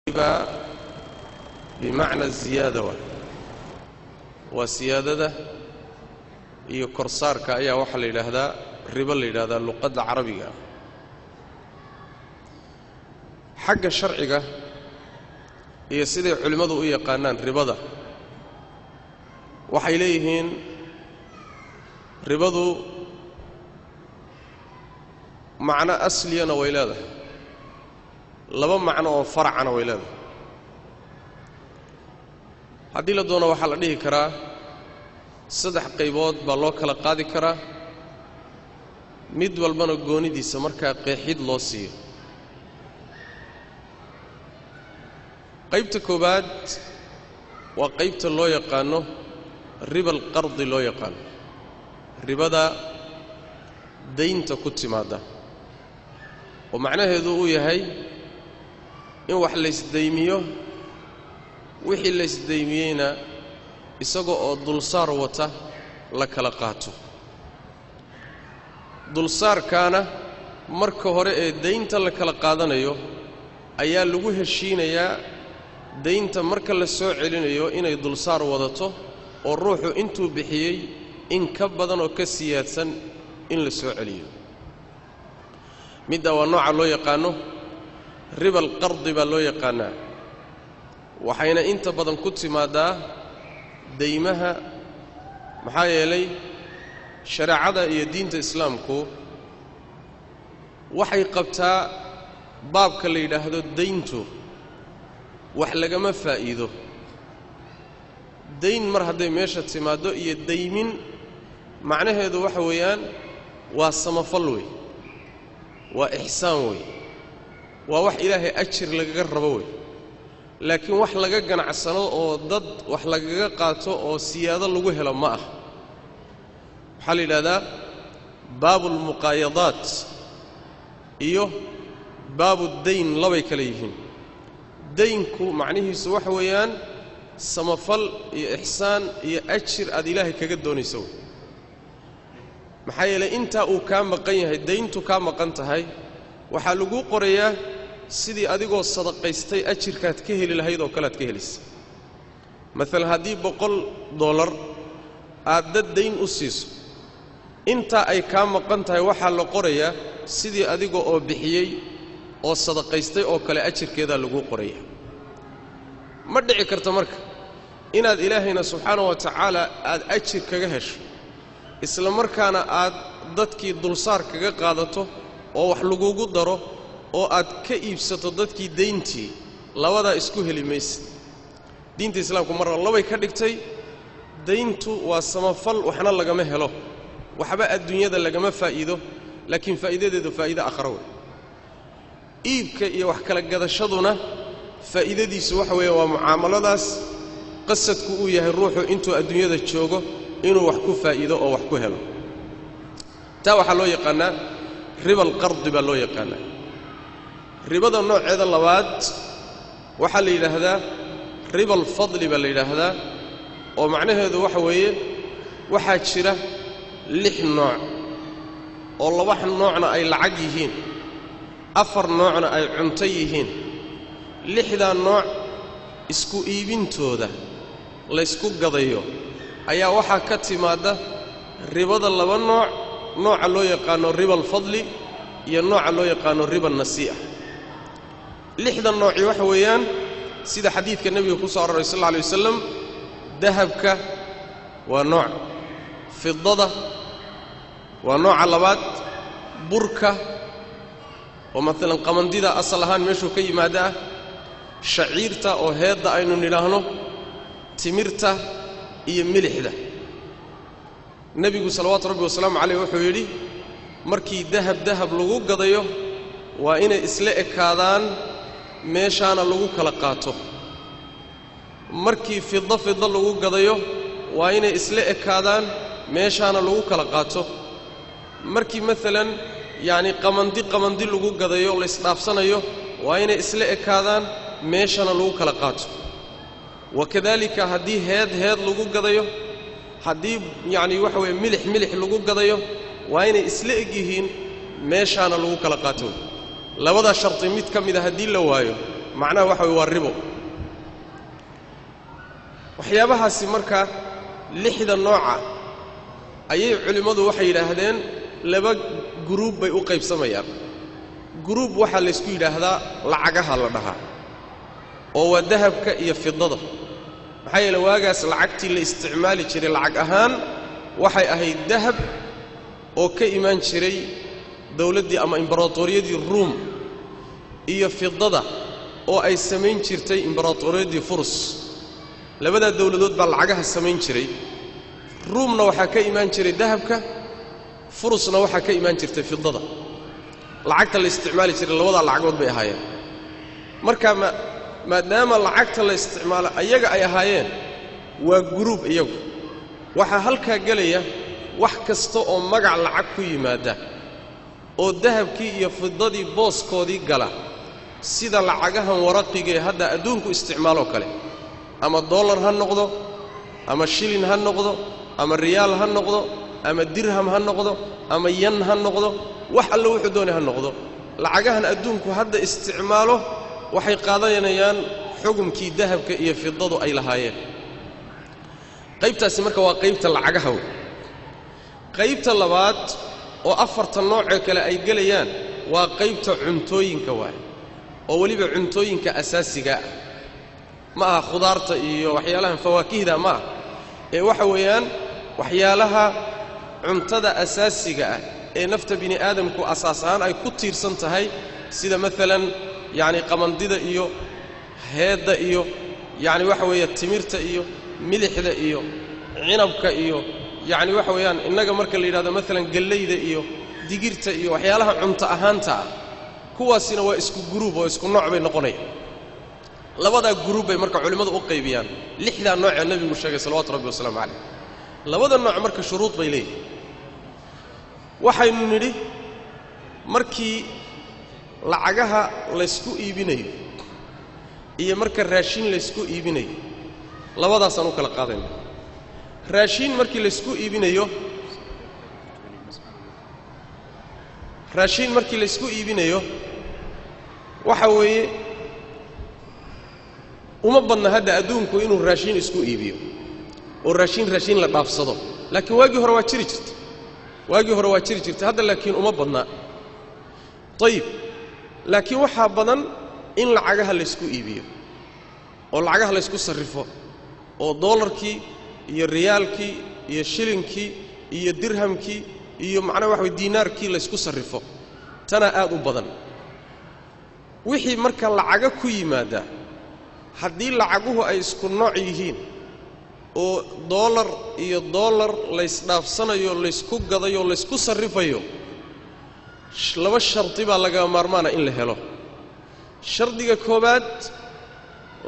Alribaa bimacna ziyaada waa siyaadada iyo korsaarka ayaa waxaa la yidhaahdaa ribo la yidhahdaa luqadda carabiga ah. Xagga sharciga iyo siday culimmadu u yaqaanaan ribada, waxay leeyihiin ribadu macno asliyana way leedahay, laba macno oo faracana way leedahay. Haddii la doono waxaa la dhihi karaa saddex qaybood baa loo kala qaadi karaa, mid walbana goonidiisa markaa qeexid loo siiyo. Qaybta koowaad waa qaybta loo yaqaano riba alqardi loo yaqaano, ribada daynta ku timaadda, oo macnaheedu uu yahay in wax laysdaymiyo, wixii laysdaymiyeyna isaga oo dulsaar wata la kala qaato. Dulsaarkaana marka hore ee daynta la kala qaadanayo ayaa lagu heshiinayaa daynta marka la soo celinayo inay dulsaar wadato, oo ruuxu intuu bixiyey in ka badan oo ka siyaadsan in la soo celiyo. Middaa waa nooca loo yaqaano riba alqardi baa loo yaqaanaa, waxayna inta badan ku timaaddaa daymaha. Maxaa yeelay shareecada iyo diinta islaamku waxay qabtaa baabka la yidhaahdo dayntu wax lagama faa'iido. Dayn mar hadday meesha timaaddo iyo daymin, macnaheedu waxa weeyaan waa samafal wey, waa ixsaan wey, waa wax Ilaahay ajir lagaga rabo wey. Laakiin wax laga ganacsano oo dad wax lagaga qaato oo siyaado lagu helo ma ah. Waxaa la yidhahdaa baabulmuqaayadaat iyo baabuddayn labay kale yihiin. Daynku macnihiisu waxa weeyaan samafal iyo ixsaan iyo ajir aad Ilaahay kaga doonayso wey. Maxaa yeelay intaa uu kaa maqan yahay, dayntu kaa maqan tahay, waxaa laguu qorayaa sidii adigoo sadaqaystay ajirkaad ka heli lahayd oo kalead ka helaysa. Maalan haddii $100 aad dad dayn u siiso, intaa ay kaa maqan tahay waxaa la qorayaa sidii adiga oo bixiyey oo sadaqaystay oo kale ajirkeedaa laguu qorayaa. Ma dhici karta marka inaad Ilaahayna subxaana wa tacaala aad ajir kaga hesho, isla markaana aad dadkii dulsaar kaga qaadato oo wax lagugu daro oo aad ka iibsato dadkii dayntii, labadaa isku heli maysid. Diinta islaamku marna labay ka dhigtay, dayntu waa samafal, waxna lagama helo, waxba adduunyada lagama faa'iido, laakiin faa'iidadeedu faa'iide aakharo wey. Iibka iyo wax kala gadashaduna faa'iidadiisu waxa weeye waa mucaamaladaas qasadku uu yahay ruuxu intuu adduunyada joogo inuu wax ku faa'iido oo wax ku helo. Taa waxaa loo yaqaanaa riba alqardi baa loo yaqaanaa. Ribada nooceeda labaad waxaa la yidhaahdaa riba alfadli baa la yidhaahdaa, oo macnaheedu waxa weeye waxaa jira 6 nooc oo 2 noocna ay lacag yihiin, 4 noocna ay cunto yihiin. 6daa nooc isku iibintooda laysku gadayo ayaa waxaa ka timaadda ribada 2 nooc, nooca loo yaqaano riba alfadli iyo nooca loo yaqaano riba alnasii'a. 6da nooci waxa weeyaan sida xadiidka nebiga ku soo aroray sal alla alay wasalam, dahabka waa nooc, fidada waa nooca labaad, burka oo maalan qamandida asal ahaan meeshuu ka yimaada ah, shaciirta oo heedda aynu nidhaahno, timirta iyo milixda. Nebigu salawaatu rabbi wasalaamu calayh wuxuu yidhi markii dahab dahab lagu gadayo waa inay isla ekaadaan, meeshaana lagu kala qaato. Markii fiddo fiddo lagu gadayo waa inay isla ekaadaan, meeshaana lagu kala qaato. Markii maalan yacni qamandi qamandi lagu gadayo laysdhaafsanayo waa inay isla ekaadaan, meeshana lagu kala qaato. Wakadaalika haddii heed heed lagu gadayo, haddii yacni waxa weeye milix milix lagu gadayo, waa inay isla eg yihiin, meeshaana lagu kala qaato. Labadaa sharti mid ka mida haddii la waayo, Macnaha waxa way waa ribo. Waxyaabahaasi marka lixda nooca ayay culimmadu waxay yidhaahdeen laba guruub bay u qaybsamayaan. Guruub waxaa laysku yidhaahdaa lacagaha la dhahaa, oo waa dahabka iyo fidada. Maxaa yeele waagaas lacagtii la isticmaali jiray lacag ahaan waxay ahayd dahab oo ka imaan jiray dawladdii ama imbaraatoriyadii Ruum, iyo fidada oo ay samayn jirtay imbaraatoriyadii Furs. Labadaa dawladood baa lacagaha samayn jiray. Ruumna waxaa ka imaan jiray dahabka, Furusna waxaa ka imaan jirtay fidada. Lacagta la isticmaali jiray labadaa lacagood bay ahaayeen. Marka maadaama lacagta la isticmaalo ayaga ay ahaayeen, waa guruub iyagu. Waxaa halkaa gelaya wax kasta oo magac lacag ku yimaada oo dahabkii iyo fidadii booskoodii gala, sida lacagahan waraqiga ee hadda adduunku isticmaaloo kale, ama dollar ha noqdo, ama shilin ha noqdo, ama riyaal ha noqdo, ama dirham ha noqdo, ama yan ha noqdo, wax alle wuxuu doonay ha noqdo. Lacagahan adduunku hadda isticmaalo waxay qaadanayaan xukumkii dahabka iyo fidadu ay lahaayeen. Qaybtaasi marka waa qaybta lacagaha wey. Qaybta labaad oo afartan noocee kale ay gelayaan waa qaybta cuntooyinka waay, oo weliba cuntooyinka asaasiga ah. Ma aha khudaarta iyo waxyaalahan fawaakihda ma aha, ee waxa weeyaan waxyaalaha cuntada asaasiga ah ee nafta bini aadamku asaas ahaan ay ku tiirsan tahay, sida maalan yacni qamandida iyo heedda iyo yacni waxa weeye timirta iyo milixda iyo cinabka iyo yacni waxa weeyaan innaga marka la yidhahdo maalan gellayda iyo digirta iyo waxyaalaha cunto ahaanta ah. Kuwaasina waa isku guruub oo isku nooc bay noqonayaan. Labadaa guruub bay marka culimmadu u qaybiyaan lixdaa noocee nebigu sheegay salawatu rabbi wasalaamu calayh. Labada nooc marka shuruud bay leeyihin. Waxaynu nidhi markii lacagaha laysku iibinayo iyo marka raashin laysku iibinayo, labadaasaan u kala qaadayna. Raashin markii laysku iibinayo, raashin markii laysku iibinayo waxa weeye uma badna hadda adduunku inuu raashin isku iibiyo oo raashin la dhaafsado, laakiin waagii hore waa jiri jirta, waagii hore waa jiri jirta, hadda laakiin uma badna. Ayib, laakiin waxaa badan in lacagaha laysku iibiyo oo lacagaha laysku sarrifo, oo doolarkii iyo riyaalkii iyo shilinkii iyo dirhamkii iyo macnaha waxa way diinaarkii laysku sarrifo, tanaa aad u badan. Wixii marka lacaga ku yimaada, haddii lacaguhu ay isku nooc yihiin oo doolar iyo doolar laysdhaafsanayo, laysku gadayo, laysku sarrifayo, laba shardi baa lagama maarmaana in la helo. Shardiga koowaad,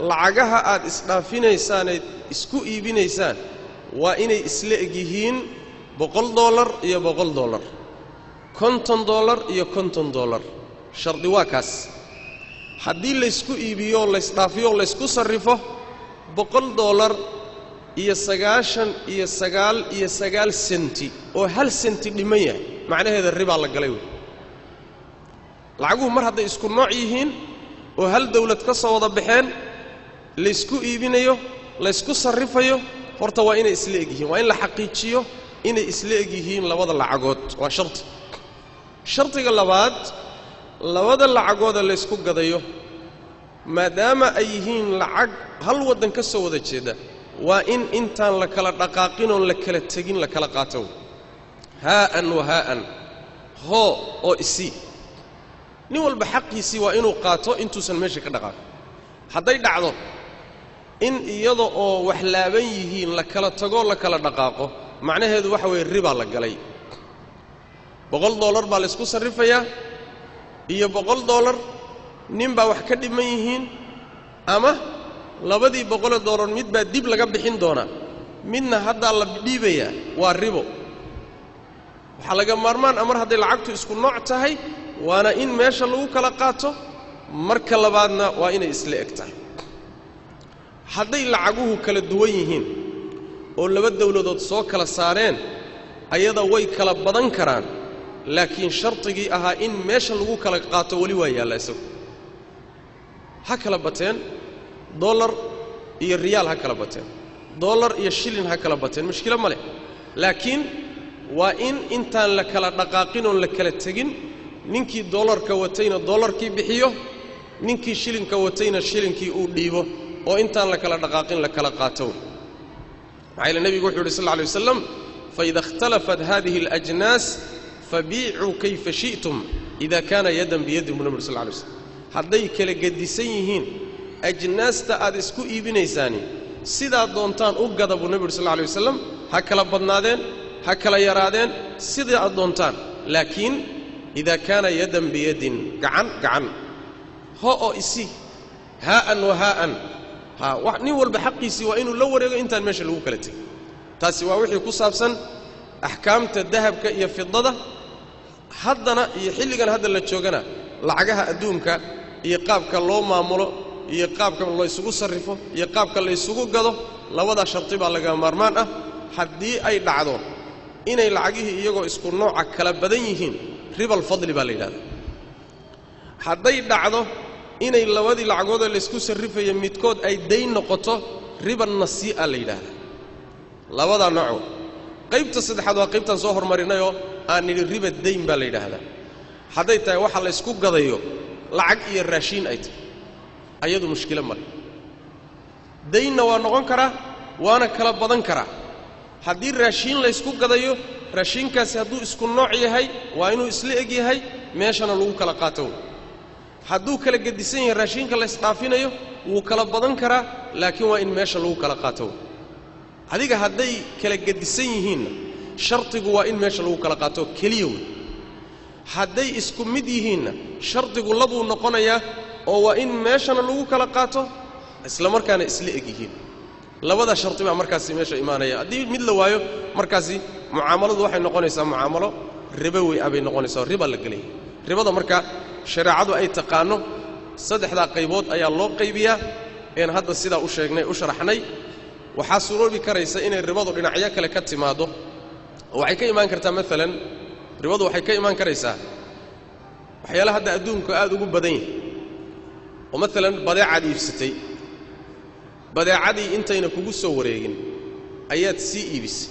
lacagaha aad isdhaafinaysaaned isku iibinaysaan waa inay isla eg yihiin, $100 iyo $100, $50 iyo $50. Shardi waa kaas. Haddii laysku iibiyo, laysdhaafiyo, laysku sarrifo $100 iyo 99 iyo 9 senti oo 1 senti dhiman yahay, macnaheeda ribaa la galay wey. Lacaguhu mar hadday isku nooc yihiin oo hal dawlad ka soo wada baxeen, laysku iibinayo, laysku sarrifayo, horta waa inay isla eg yihiin, waa in la xaqiijiyo inay isla eg yihiin labada lacagood, waa shardi. Shardiga labaad, labada lacagooda laysku gadayo maadaama ay yihiin lacag hal waddan ka soo wada jeeda, waa in intaan la kala dhaqaaqin oon la kala tegin la kala qaato, haa'an wa haa'an, hoo oo isii. Nin walba xaqiisii waa inuu qaato intuusan meesha ka dhaqaaqin. Hadday dhacdo in iyada oo wax laaban yihiin la kala tagoo la kala dhaqaaqo, macnaheedu waxa weeye ribaa la galay. $100 baa laysku sarrifayaa iyo $100, nin baa wax ka dhiman yihiin, ama labadii $100 mid baa dib laga bixin doonaa, midna haddaa la dhiibayaa, waa ribo. Waxaa laga maarmaan a mar hadday lacagtu isku nooc tahay waana in meesha lagu kala qaato. Marka labaadna waa inay isla eg tahay. Hadday lacaguhu kala duwan yihiin oo laba dawladood soo kala saareen, ayada way kala badan karaan, laakiin shardigii ahaa in meesha lagu kala qaato weli waa yaalla isagu. Ha kala bateen dollar iyo riyaal, ha kala bateen dollar iyo shilin, ha kala bateen, mushkilo ma leh, laakiin waa in intaan la kala dhaqaaqin oon la kala tegin ninkii dollarka watayna dollarkii bixiyo, ninkii shilinka watayna shilinkii uu dhiibo, oo intaan la kala dhaqaaqin la kala qaato. Maxaa yeele nebigu wuxuu yidhi sal alla alay wasalam: "Faida ikhtalafat hadihi alajnaas fabiicuu kayfa shi'tum ida kaana yadan biyadin," buu nabi uri sal lla alay slam. Hadday kala gedisan yihiin ajnaasta aad isku iibinaysaani, sidaad doontaan u gada, buu nebi uri sal alla alay wasalam. Ha kala badnaadeen, ha kala yaraadeen, sidii aad doontaan, laakiin idaa kaana yadan biyadin, gacan gacan, ho oo isi, haa'an wa haa'an, ha nin walba xaqiisii waa inuu la wareego intaan meesha lagu kala tegin. Taasi waa wixii ku saabsan axkaamta dahabka iyo fidada. Haddana iyo xilligan hadda la joogana, lacagaha adduunka iyo qaabka loo maamulo iyo qaabka laysugu sarrifo iyo qaabka laysugu gado, labadaa sharti baa laga maarmaan ah. Haddii ay dhacdo inay lacagihii iyagoo isku nooca kala badan yihiin, ribal fadli baa la yidhahdaa. Hadday dhacdo inay labadii lacagoodee laysku sarrifaya midkood ay dayn noqoto, riba nasii'a la yidhaahdaa. Labadaa nooco. Qaybta saddexaad waa qaybtaan soo hormarinayoo aan nidhi riba dayn baa la yidhaahdaa. Hadday tahay waxa laysku gadayo lacag iyo raashiin ay tahay, ayadu mushkilo male, daynna waa noqon karaa, waana kala badan karaa. Haddii raashiin laysku gadayo, raashiinkaasi hadduu isku nooc yahay waa inuu isla eg yahay, meeshana lagu kala qaato. Hadduu kala gedisan yahay raashiinka laysdhaafinayo, wuu kala badan karaa, laakiin waa in meesha lagu kala qaato. Adiga hadday kala gedisan yihiinna, shardigu waa in meesha lagu kala qaato keliya wey. Hadday isku mid yihiinna, shardigu labuu noqonayaa, oo waa in meeshana lagu kala qaato, isla markaana isla eg yihiin. Labada shardi baa markaasi meesha imaanaya. Haddii mid la waayo, markaasi mucaamaladu waxay noqonaysaa mucaamalo ribowi ah bay noqonaysaa, oo riba la gelaya. Ribada marka shareecadu ay taqaano saddexdaa qaybood ayaa loo qaybiyaa een hadda sidaa u sheegnay, u sharaxnay. Waxaa suroobi karaysa inay ribadu dhinacyo kale ka timaaddo, oo waxay ka imaan kartaa maalan, ribadu waxay ka imaan karaysaa waxyaalaha hadda adduunku aad ugu badan yahay, oo maalan badeecaad iibsatay, badeecadii intayna kugu soo wareegin ayaad sii iibisay.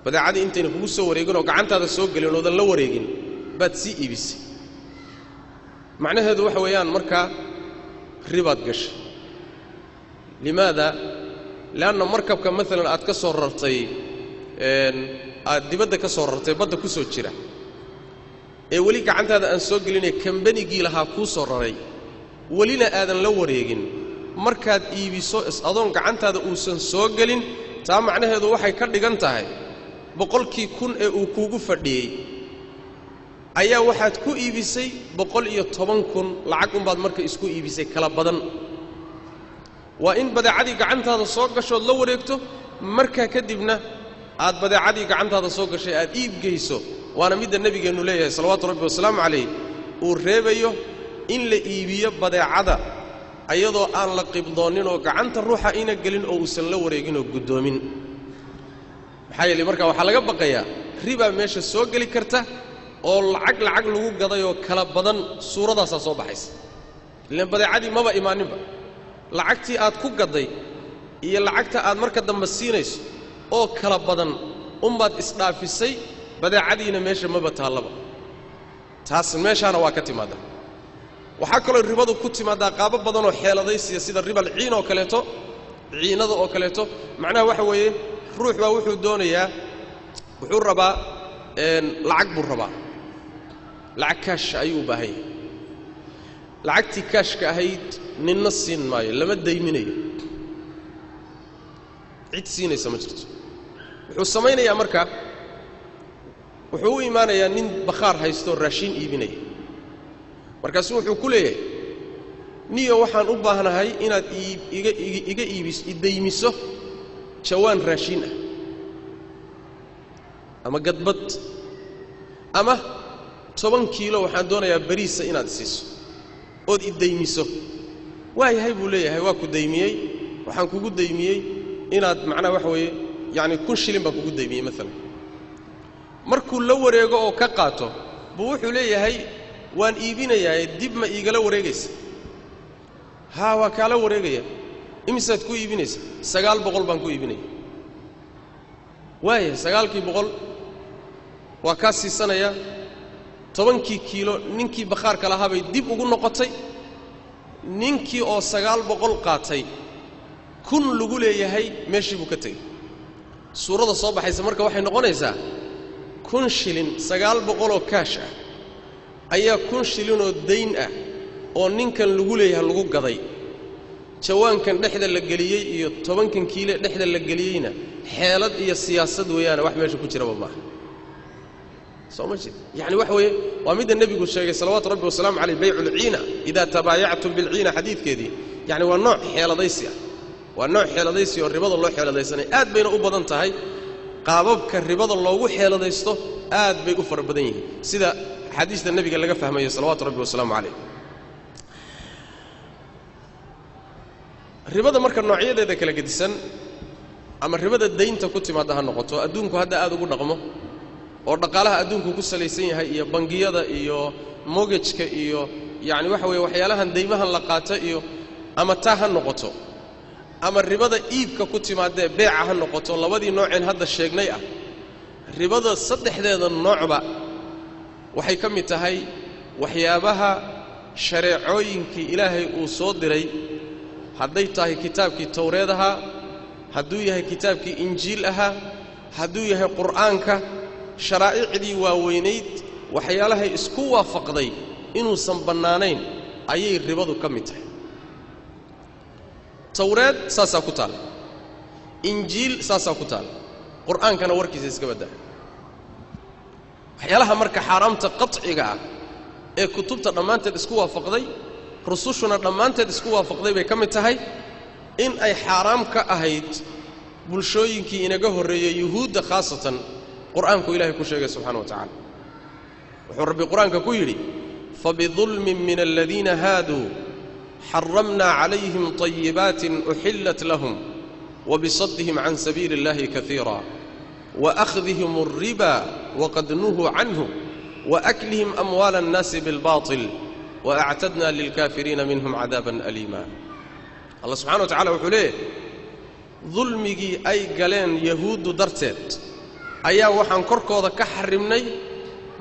Badeecadii intayna kugu soo wareegin oo gacantaada soo gelin oodan la wareegin baad sii iibisay. Macnaheedu waxa weeyaan markaa ribaad gashay. Limaada? Leanna markabka maalan aad ka soo rartay, aad dibadda ka soo rartay, badda ku soo jira ee weli gacantaada aan soo gelinee kambanigii lahaa kuu soo raray, welina aadan la wareegin, markaad iibiso is adoon gacantaada uusan soo gelin, taa macnaheedu waxay ka dhigan tahay 100,000 ee uu kuugu fadhiyey ayaa waxaad ku iibisay 110,000. Lacag unbaad marka isku iibisay kala badan. Waa in badeecadii gacantaada soo gashood la wareegto, markaa kadibna aad badeecadii gacantaada soo gashay aad iib geyso. Waana midda nebigeennu leeyahay salawaatu rabbi wasalaamu calayh uu reebayo in la iibiyo badeecada ayadoo aan la qibdoonin oo gacanta ruuxa ayna gelin oo uusan la wareegin oo guddoomin. Maxaa yeelay markaa waxaa laga baqayaa ribaa meesha soo geli karta, oo lacag lacag lagu gadayoo kala badan suuradaasaa soo baxaysa. Ilaan badeecadii maba imaaninba, lacagtii aad ku gadday iyo lacagta aad marka dambe siinayso oo kala badan unbaad isdhaafisay, badeecadiina meesha maba taallaba. Taas meeshaana waa ka timaaddaa. Waxaa kaloo ribadu ku timaaddaa qaabo badanoo xeeladaysiya, sida ribal ciin oo kaleeto, ciinada oo kaleeto. Macnaha waxa weeye, ruux baa wuxuu doonayaa, wuxuu rabaa lacag buu rabaa, lacag kaasha ayuu u baahan yahay. Lacagtii kaashka ahayd ninna siin maayo, lama dayminayo, cid siinaysa ma jirto. Wuxuu samaynayaa marka, wuxuu u imaanayaa nin bakhaar haystoo raashiin iibinaya. Markaasuu wuxuu ku leeyahay: "Niyo, waxaan u baahnahay inaad iiga iga iibis idaymiso jawaan raashiin ah ama gadbad ama 10 kiilo, waxaan doonayaa bariisa inaad siiso ood idaymiso." "Waayahay," buu leeyahay, "waa ku daymiyey. Waxaan kugu daymiyey inaad macnaha waxa weeye yacani 1000 shilin baan kugu daymiyey," maalan. Markuu la wareego oo ka qaato buu wuxuu leeyahay: "Waan iibinayaa, dib ma iigala wareegaysa?" Haa, waa kaala wareegaya. Imisaad ku iibinaysa? 900 baan ku iibinaya. Waaya, 900 waa kaa siisanaya. 10kii kiilo ninkii bakhaarka lahaa bay dib ugu noqotay. Ninkii oo 900 qaatay, 1000 lagu leeyahay, meeshii buu ka tegey. Suurada soo baxaysa marka waxay noqonaysaa 1000 shilin, 900oo kaash ah ayaa 1000 shilinoo dayn ah oo ninkan lagu leeyahay lagu gaday. Jawaankan dhexda la geliyey iyo 10kan kiile dhexda la geliyeyna xeelad iyo siyaasad weeyaane, wax meesha ku jiraba maaha. Soo ma jeed? Yacni waxa weeye waa midda nebigu sheegay salawaatu rabbi wasalaamu caleyh, bayculciina, idaa tabaayactum bilciina, xadiidkeedii. Yacni waa nooc xeeladaysi ah, waa nooc xeeladaysi oo ribada loo xeeladaysanay. Aad bayna u badan tahay qaababka ribada loogu xeeladaysto, aad bay u fara badan yihiin sida axaadiista nebiga laga fahmayo salawaatu rabbi wasalaamu caleyh. Ribada marka noocyadeeda kala gedisan, ama ribada daynta ku timaadda ha noqoto, adduunku hadda aad ugu dhaqmo oo dhaqaalaha adduunku ku salaysan yahay, iyo bangiyada iyo mogajka iyo yacni waxa weeye waxyaalahan daymahan la qaato iyo, ama taa ha noqoto, ama ribada iibka ku timaadee beeca ha noqoto, labadii nooceen hadda sheegnay ah, ribada saddexdeeda noocba waxay ka mid tahay waxyaabaha shareecooyinkii Ilaahay uu soo diray, hadday tahay kitaabkii Towreed ahaa, hadduu yahay kitaabkii Injiil ahaa, hadduu yahay Qur'aanka, sharaa'icdii waaweynayd waxyaalahay isku waafaqday inuusan bannaanayn ayay ribadu ka mid tahay. Towreed saasaa ku taalla, Injiil saasaa ku taalla, Qur'aankana warkiisa iska baddaa. Waxyaalaha marka xaaraamta qaciga ah ee kutubta dhammaanteed isku waafaqday, rusushuna dhammaanteed isku waafaqday bay ka mid tahay in ay xaaraam ka ahayd bulshooyinkii inaga horreeyey, yuhuudda khaasatan. Qur'aanku Ilahay ku sheegay subxana wa tacala. Wuxuu Rabbi Qur-aanka ku yidhi: fabidulmin min aladiina haaduu xaramna calayhim طayibaatin uxillat lahum wabisaddihim can sabiili اllahi kaiira waakhdihim alriba waqad nuhuu canhu waaklihim amwaala annaasi bilbaطil waactadna lilkaafiriina minhum cadaaban aliima. Allah subxana wa tacala wuxuu leeyahy: dulmigii ay galeen yahuuddu darteed ayaa waxaan korkooda ka xarrimnay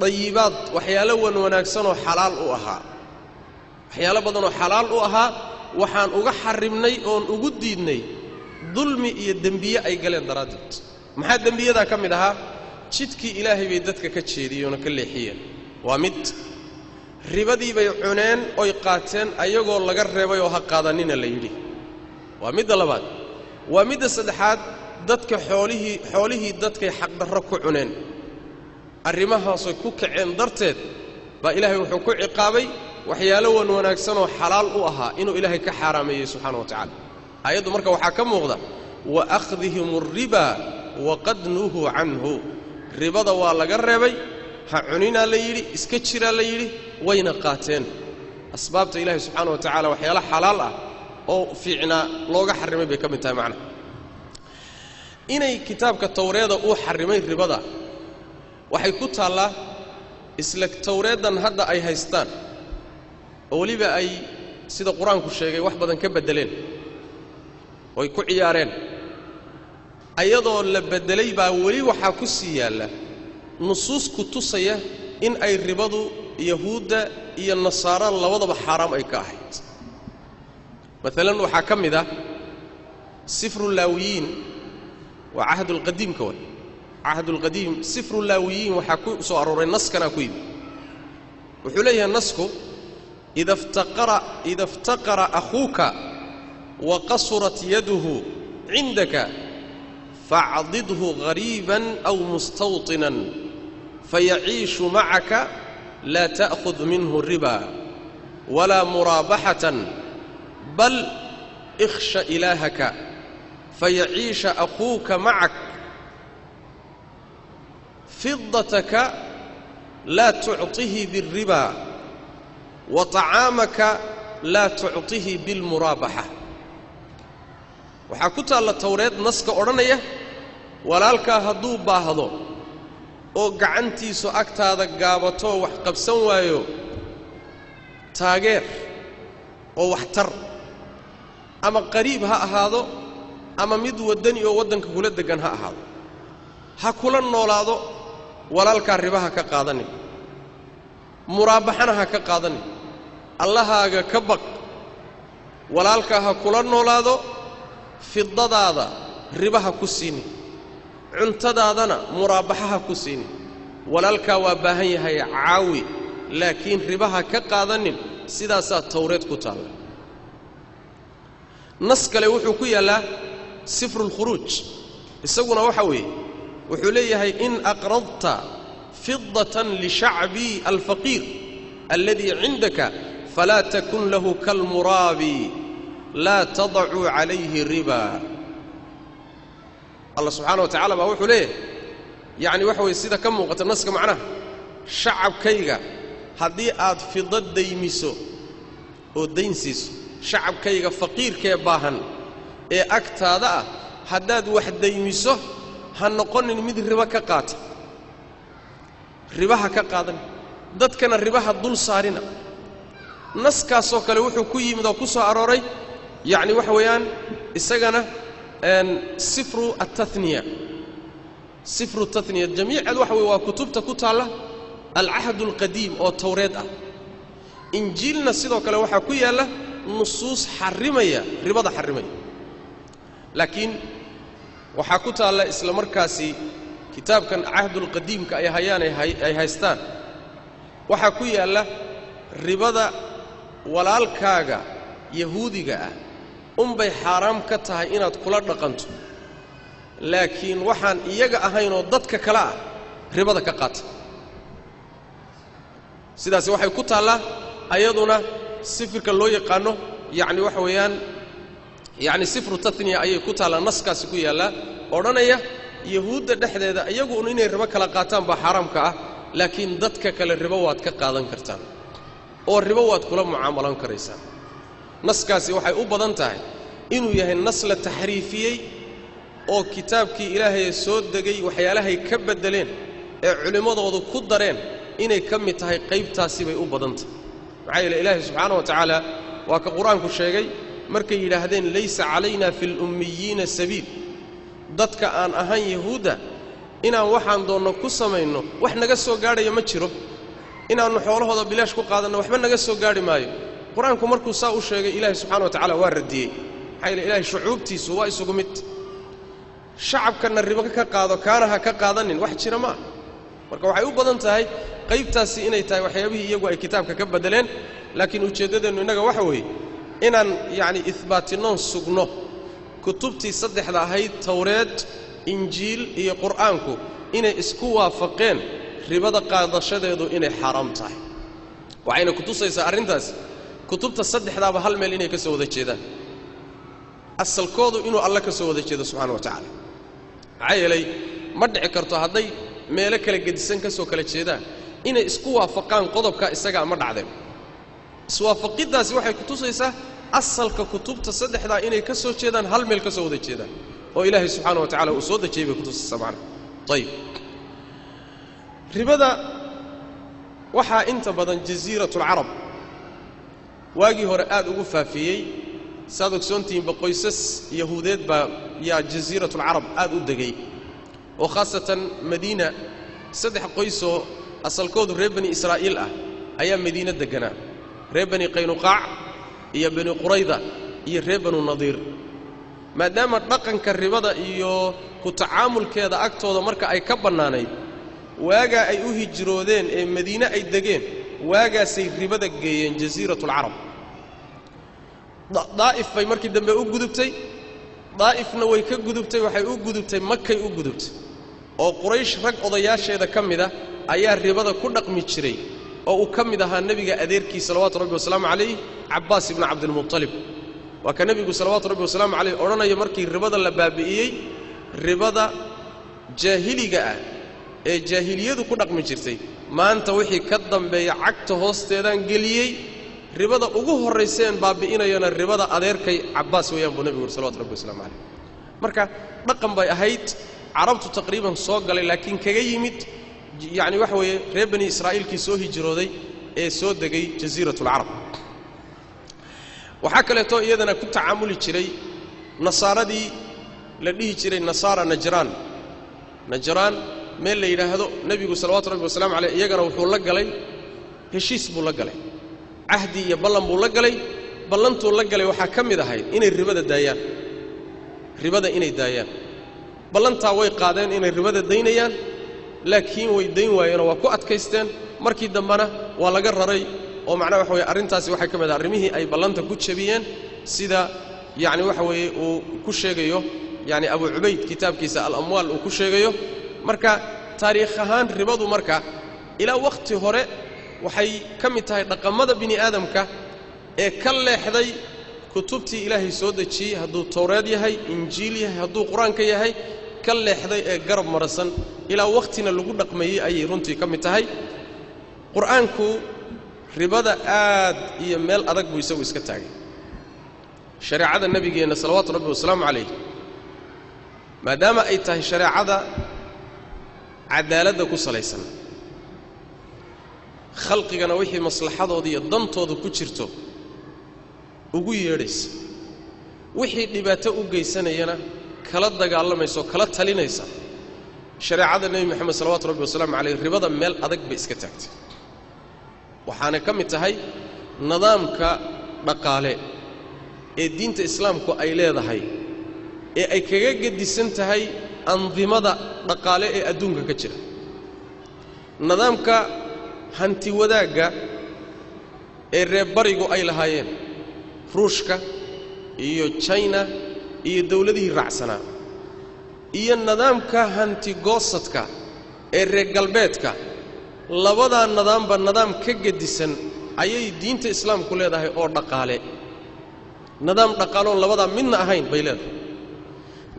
dayibaad, waxyaalo wan wanaagsanoo xalaal u ahaa, waxyaalo badanoo xalaal u ahaa waxaan uga xarrimnay oon ugu diidnay dulmi iyo dembiye ay galeen daraaddeed. Maxaa dembiyadaa ka mid ahaa? Jidkii Ilaahay bay dadka ka jeediyeen oo ka leexiyeen. Waa mid ribadii bay cuneen oy qaateen ayagoo laga reebay oo ha qaadanina la yidhi. Waa midda labaad. Waa midda saddexaad, dadka xoolihii dadkay xaqdarro ku cuneen. Arrimahaasay ku kaceen darteed baa Ilaahay wuxuu ku ciqaabay waxyaalo wan wanaagsanoo xalaal u ahaa inuu Ilaahay ka xaaraameeyey subxaana wa tacala. Aayaddu marka waxaa ka muuqda wa akhdihim alriba waqad nuhuu canhu. Ribada waa laga reebay, ha cuninaa la yidhi, iska jiraa la yidhi, wayna qaateen. Asbaabta Ilaahay subxaana wa tacala waxyaalo xalaal ah oo fiicnaa looga xarrimay bay ka mid tahay. Macnaha inay kitaabka Towreeda uu xarrimay ribada waxay ku taallaa isla Towreeddan hadda ay haystaan, oo weliba ay sida Qur-aanku sheegay wax badan ka beddeleen oy ku ciyaareen. Ayadoo la beddelay baa weli waxaa ku sii yaalla nusuus ku tusaya in ay ribadu yahuudda iyo nasaara labadaba xaaraam ay ka ahayd. Maalan waxaa ka mid ah sifru laawiyiin, waa cahdulqadiimka, way cahdulqadiim. Sifru laawiyiin waxaa ku soo arooray naskanaa ku yimi. Wuxuu leeyahay nasku: ida iftaqara akhuuka wa qasurat yaduhu cindaka facdidhu hariiban aw mustawطinan fayaciishu macaka, laa ta'khud minhu riba walaa muraabaxatan, bal ikhsha ilaahaka fayaciisha akhuuka macak. Fidataka laa tucطihi biاlriba wa طacaamaka laa tucطihi biاlmuraabaxa. Waxaa ku taalla Towreed naska odhanaya: walaalkaa hadduu baahdo oo gacantiisu agtaada gaabatoo wax qabsan waayo, taageer oo waxtar. Ama qariib ha ahaado ama mid waddani oo waddanka kula deggan ha ahaado, ha kula noolaado, walaalkaa riba ha ka qaadanin, muraabaxana ha ka qaadanin. Allahaaga ka baq, walaalkaa ha kula noolaado, fidadaada riba ha ku siinin, cuntadaadana muraabaxa ha ku siinin. Walaalkaa waa baahan yahay, caawi, laakiin riba ha ka qaadanin. Sidaasaa Tawreed ku taalla. Nas kale wuxuu ku yaallaa Sifru Lkhuruuj, isaguna waxa weeye wuxuu leeyahay: "In aqradta fidatan lishacbii alfaqiir alladii cindaka falaa takun lahu kalmuraabi, laa tadacuu calayhi riba." Allah subxaana wa tacala baa wuxuu leeyahay, yacni waxa weye sida ka muuqata naska macnaha, shacabkayga haddii aad fido daymiso oo dayn siiso, shacabkayga faqiirkee baahan ee agtaada ah haddaad wax daymiso, ha noqonin mid ribo ka qaata, ribaha ka qaadan, dadkana ribaha dul saarina. Naskaasoo kale wuxuu ku yimid oo ku soo arooray, yacni waxa weeyaan, isagana Sifru Altaniya. Sifru Tatniya jamiiceed waxa weye waa kutubta ku taalla Alcahd Alqadiim oo Towreed ah. Injiilna sidoo kale waxaa ku yaalla nusuus xarrimaya ribada, xarrimaya. Laakiin waxaa ku taalla isla markaasi kitaabkan Cahdulqadiimka ay hayaan, ay haystaan, waxaa ku yaalla ribada walaalkaaga Yahuudiga ah unbay xaaraam ka tahay inaad kula dhaqanto, laakiin waxaan iyaga ahaynoo dadka kale ah ribada ka qaata. Sidaasi waxay ku taallaa ayaduna sifirka loo yaqaano, yacni waxa weeyaan, yacni Sifru Tatniya ayay ku taallaa. Naskaasi ku yaallaa odhanaya Yahuudda dhexdeeda iyagu un inay ribo kala qaataan baa xaaraamka ah, laakiin dadka kale ribo waad ka qaadan kartaan oo ribo waad kula mucaamalan karaysaan. Naskaasi waxay u badan tahay inuu yahay nas la taxriifiyey oo kitaabkii Ilaahay soo degay waxyaalahay ka beddeleen ee culimmadoodu ku dareen inay ka mid tahay qaybtaasi bay u badan tahay. Maxaa yeele Ilaahay subxaana wa tacaala waa ka Qur-aanku sheegay markay yidhaahdeen: "Laysa calayna fi lummiyiina sabiil." Dadka aan ahayn Yahuudda inaan waxaan doonno ku samayno wax naga soo gaadhaya ma jiro, inaannu xoolahooda bilaash ku qaadanno waxba naga soo gaadhi maayo. Qur-aanku markuu saa u sheegay, Ilaahay subxana wa tacala waa radiyey. Maxaa yeele Ilahay shucuubtiisu waa isugu mid. Shacabkanna ribo ka qaado, kaana ha ka qaadanin, wax jira ma ah. Marka waxay u badan tahay qaybtaasi inay tahay waxyaabihii iyagu ay kitaabka ka beddeleen. Laakiin ujeeddadeennu innaga waxa weeye inaan yacni ihbaatinnoon sugno kutubtii saddexda ahayd, Towreed, Injiil iyo Qur'aanku, inay isku waafaqeen ribada qaadashadeedu inay xaaraam tahay. Waxayna kutusaysaa arrintaasi kutubta saddexdaaba hal meel inay ka soo wada jeedaan, asalkoodu inuu Alle ka soo wada jeedo subxana wa tacaala. Maxaa yeelay ma dhici karto hadday meelo kala gedisan ka soo kala jeedaan inay isku waafaqaan qodobka isagaa, ma dhacdeen. Iswaafaqiddaasi waxay kutusaysaa asalka kutubta saddexdaa inay ka soo jeedaan, hal meel ka soo wada jeedaan oo Ilaahay subxaana wa tacala uu soo dejiyey bay kutusaysaa macana. Ayib, ribada waxaa inta badan Jasiiratulcarab waagii hore aad ugu faafiyey. Saad ogsoontihiinba, qoysas Yahuudeed baa yaa Jasiiratulcarab aad u degay, oo khaasatan Madiina. Saddex qoysoo asalkoodu reer Bani Israa'iil ah ayaa Madiine degganaa: reer Bani Qaynuqaac iyo Bani Qurayda iyo reer Banu Nadiir. Maadaama dhaqanka ribada iyo ku tacaamulkeeda agtooda marka ay ka bannaanayd, waagaa ay u hijroodeen ee Madiine ay degeen, waagaasay ribada geeyeen Jasiiratulcarab. Daa'if bay markii dambe u gudubtay, Daa'ifna way ka gudubtay, waxay u gudubtay Makay u gudubtay, oo Quraysh rag odayaasheeda ka mid a ayaa ribada ku dhaqmi jiray, oo uu ka mid ahaa nebiga adeerkii salawaatu Rabbi wasalaamu calayh, Cabbaas ibnu Cabdilmutalib. Waa ka nebigu salawaatu Rabbi wasalaamu calayh odhanaya markii ribada la baabi'iyey: "Ribada jaahiliga ah ee jaahiliyadu ku dhaqmi jirtay maanta wixii ka dambeeya cagta hoosteedaan geliyey, ribada ugu horrayseen baabi'inayana ribada adeerkay Cabbaas weeyaan," buu nebigu yuri salawatu Rabbi waslamu calayh. Marka dhaqan bay ahayd Carabtu taqriiban soo galay, laakiin kaga yimid, yacni waxa weeye, reer Bani Israa'iilkii soo hijrooday ee soo degay Jasiiratulcarab. Waxaa kaleeto iyadana ku tacaamuli jiray nasaaradii la dhihi jiray nasaara Najraan. Najraan meel la yidhaahdo nebigu salawaatu rabbi wasalaamu caleyh iyagana wuxuu la galay heshiis buu la galay, cahdi iyo ballan buu la galay. Ballantuu la galay waxaa ka mid ahayd inay ribada daayaan, ribada inay daayaan. Ballantaa way qaadeen inay ribada daynayaan, laakiin way dayn waayeenoo waa ku adkaysteen. Markii dambena waa laga raray oo macnaha waxa weye arrintaasi waxay ka mid ahay arrimihii ay ballanta ku jabiyeen, sida yacni waxa weeye uu ku sheegayo yacni Abu Cubayd kitaabkiisa Al-Amwaal uu ku sheegayo. Marka taariikh ahaan ribadu marka ilaa wakhti hore waxay ka mid tahay dhaqamada bini aadamka ee ka leexday kutubtii Ilaahay soo dejiyey, hadduu Towreed yahay, Injiil yahay, hadduu Qur-aanka yahay, ka leexday ee garab marasan ilaa wakhtina lagu dhaqmayey ayay runtii ka mid tahay. Qur-aanku ribada aad iyo meel adag buu isagu iska taagay. Shareecada nebigeenna salawaatu rabbi wasalaamu calayh maadaama ay tahay shareecada cadaaladda ku salaysan, khalqigana wixii maslaxadooda iyo dantooda ku jirto ugu yeedhaysa, wixii dhibaato u geysanayana kala dagaalamaysa oo kala talinaysa, shareecada Nebi Moxamed salawaatu rabbi wasalaamu calayh ribada meel adag bay iska taagtay. Waxaana ka mid tahay nidaamka dhaqaale ee diinta islaamku ay leedahay ee ay kaga gedisan tahay andimada dhaqaale ee adduunka ka jira. Nidaamka hanti wadaagga ee reer barigu ay lahaayeen, Ruushka iyo China iyo dawladihii raacsanaa, iyo nidaamka hanti goosadka ee reer galbeedka, labadaa nidaamba nidaam ka gedisan ayay diinta islaamku leedahay oo dhaqaale. Nidaam dhaqaaloon labadaa midna ahayn bay leedahay.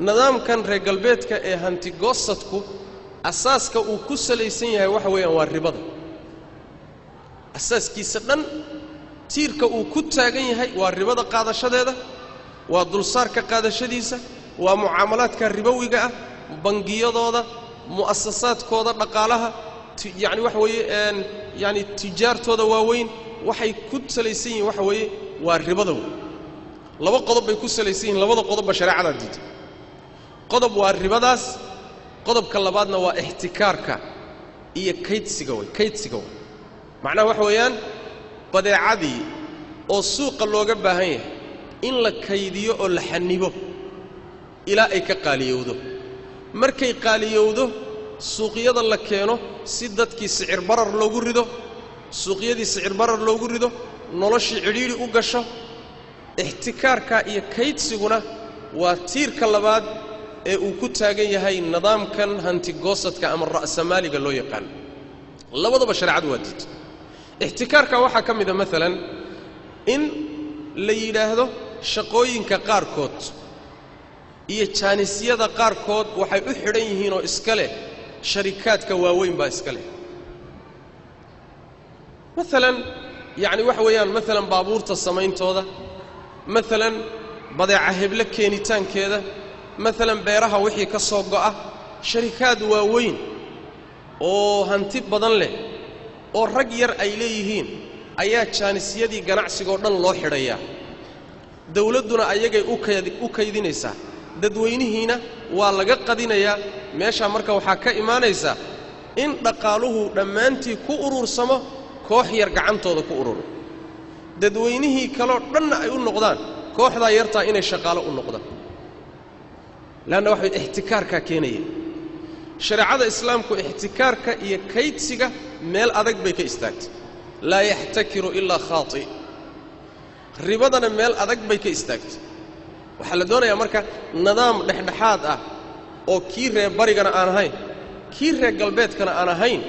Nidaamkan reer galbeedka ee hanti goosadku asaaska uu ku salaysan yahay waxa weeyaan waa ribada. Asaaskiisa dhan tiirka uu ku taagan yahay waa ribada qaadashadeeda, waa dulsaarka qaadashadiisa, waa mucaamalaadka ribowiga ah, bangiyadooda, mu'asasaadkooda dhaqaalaha, yacni waxa weeye yacni tijaartooda waaweyn waxay ku salaysan yihiin waxa weeye waa ribada wey. Laba qodob bay ku salaysan yihiin, labada qodobba shareecadaa diiday. Qodob waa ribadaas, qodobka labaadna waa ixtikaarka iyo kaydsiga wey, kaydsiga wey. Macnaha waxa weeyaan badeecadii oo suuqa looga baahan yahay in la kaydiyo oo la xanibo ilaa ay ka qaaliyowdo. Markay qaaliyowdo suuqyada la keeno si dadkii sicir barar loogu rido, suuqyadii sicir barar loogu rido, noloshii cidhiidhi u gasho. Ixtikaarka iyo kaydsiguna waa tiirka labaad ee uu ku taagan yahay nidaamkan hantigoosadka ama ra'samaaliga loo yaqaan. Labadaba shareecadu waa diiday. Ixtikaarka waxaa ka mid a maalan in la yidhaahdo shaqooyinka qaarkood iyo jaanisyada qaarkood waxay u xidhan yihiin oo iska leh sharikaadka waaweyn baa iska leh. Maalan yacni waxa weeyaan maalan baabuurta samayntooda, maalan badeeca heblo keenitaankeeda, maalan beeraha wixii ka soo go'a, sharikaad waaweyn oo hanti badan leh oo rag yar ay leeyihiin ayaa jaanisyadii ganacsigoo dhan loo xidhayaa. Dawladduna ayagay u kaydinaysaa, dadweynihiina waa laga qadinayaa. Meeshaa marka waxaa ka imaanaysa in dhaqaaluhu dhammaantii ku urursamo koox yar gacantooda ku ururo, dadweynihii kaloo dhanna ay u noqdaan kooxdaa yartaa inay shaqaalo u noqdaan. Leanna waxay ixtikaarkaa keenaya. Shareecada islaamku ixtikaarka iyo kaydsiga meel adag bay ka istaagtay. Laa yaxtakiru ilaa khaati. Ribadana meel adag bay ka istaagtay. Waxaa la doonayaa marka nidaam dhexdhexaad ah oo kii reer barigana aan ahayn, kii reer galbeedkana aan ahayn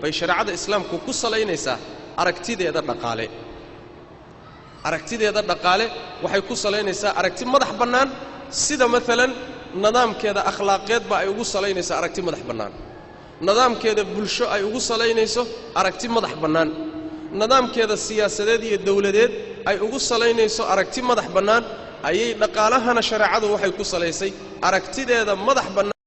bay shareecada islaamku ku salaynaysaa aragtideeda dhaqaale. Aragtideeda dhaqaale waxay ku salaynaysaa aragti madax bannaan, sida maalan nidaamkeeda akhlaaqeedba ay ugu salaynaysaa aragti madax bannaan, nidaamkeeda bulsho ay ugu salaynayso aragti madax bannaan, nidaamkeeda siyaasadeed iyo dawladeed ay ugu salaynayso aragti madax bannaan ayay dhaqaalahana shareecadu waxay ku salaysay aragtideeda madax bannaan.